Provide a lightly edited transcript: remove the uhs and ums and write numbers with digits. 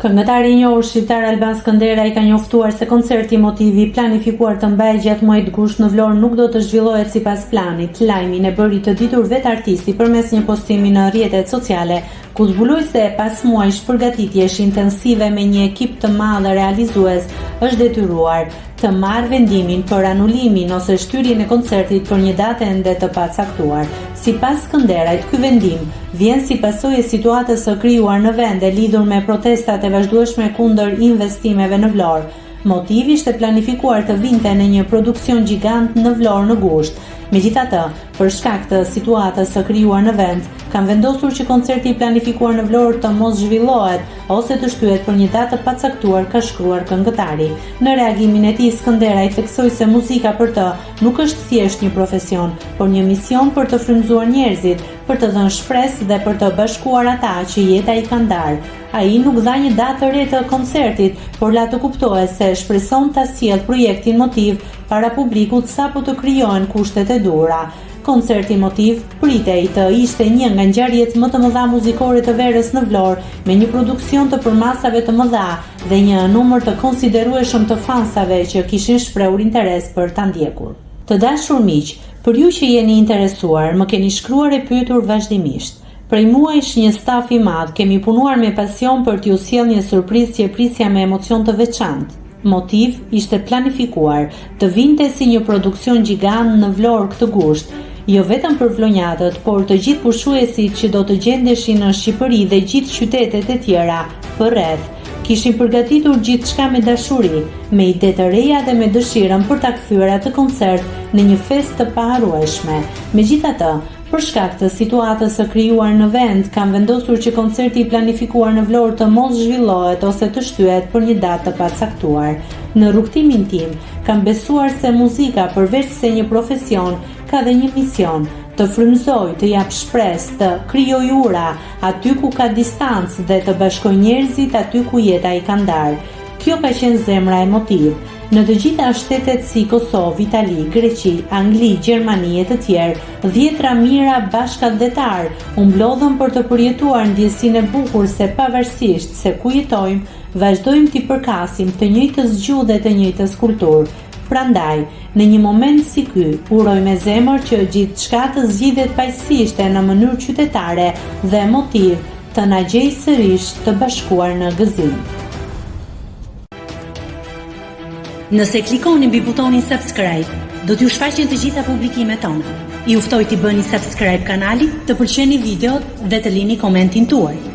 Këngëtari i njohur shqiptar Alban Skënderaj ka njoftuar se koncerti Motiv i planifikuar të mbahej gjatë muajit gusht në Vlorë nuk do të zhvillohet sipas planit. Lajmin e bëri të ditur vetë artisti përmes një postimi në rrjetet sociale, ku zbuloi se pas muajsh përgatitjesh intensive me një ekip të madh realizues është detyruar të marrë vendimin për anulimin ose shtyrjen e koncertit për një datë ende të pacaktuar. Sipas Skënderajt, ky vendim vjen si pasojë e situatës së krijuar në vend e lidhur me protestat e vazhdueshme kundër investimeve në Vlorë. Motiv ishte planifikuar të vinte në një produksion gjigant në Vlorë në gusht. Megjithatë, për shkak të situatës së krijuar në vend, kam vendosur që koncerti i planifikuar në Vlorë të mos zhvillohet ose të shtyhet për një datë të pacaktuar, ka shkruar këngëtari. Në reagimin e tij, Skënderaj theksoi se muzika për të nuk është thjesht një profesion, por një mision për të frymëzuar njerëzit, për të dhënë shpresë dhe për të bashkuar ata që jeta i ka ndarë. Ai nuk dha një datë të re të koncertit, por la të kuptohet se shpreson ta sjellë projektin Motiv para publikut sapo të krijohen kushtet e duhura. Koncerti Motiv pritej të ishte një nga ngjarjet më të mëdha muzikore të verës në Vlorë, me një produksion të përmasave të mëdha dhe një numër të konsiderueshëm të fansave që kishin shprehur interes për ta ndjekur. Të dashur miq, për ju që jeni interesuar, më keni shkruar e pyetur vazhdimisht. Prej muajsh një staf i madh kemi punuar me pasion për t'ju sjellë një surprizë që e prisja me emocion të veçantë. Motiv ishte planifikuar të vinte si një produksion gjigant në Vlorë këtë gusht, jo vetëm për vlonjatët, por të gjithë pushuesit që do të gjendeshin në Shqipëri dhe gjithë qytetet e tjera përreth. Kishim përgatitur gjithçka me dashuri, me ide të reja dhe me dëshirën për ta kthyer atë koncert në një festë të paharrueshme. Megjithatë, Për shkak të situatës së krijuar në vend, kam vendosur që koncerti i planifikuar në Vlorë të mos zhvillohet ose të shtyhet për një datë të pacaktuar. Në rrugëtimin tim, kam besuar se muzika përveç se një profesion, ka dhe një mision, të frymëzojë, të japë shpresë, të krijojë ura aty ku ka distancë dhe të bashkojë njerëzit aty ku jeta i ka ndarë. Kjo ka qenë zemra e Motiv. Në të gjitha shtetet si Kosovë, Itali, Greqi, Angli, Gjermani e të tjerë, dhjetra mijëra bashkatdhetarë u mblodhën për të përjetuar ndjesinë e bukur se pavarësisht se ku jetojmë, vazhdojmë t'i përkasim të njëjtës gjuhë dhe të njëjtës kulturë. Prandaj, në një moment si ky, uroj me zemër që gjithçka të zgjidhet paqësisht e në mënyrë qytetare dhe Motiv të na gjejë sërish të bashkuar në gëzim. Nëse klikoni mbi butonin subscribe, do t'ju shfaqen të gjitha publikimet tona. Ju ftoj t'i bëni subscribe kanalit, të pëlqeni videot dhe të lini komentin tuaj.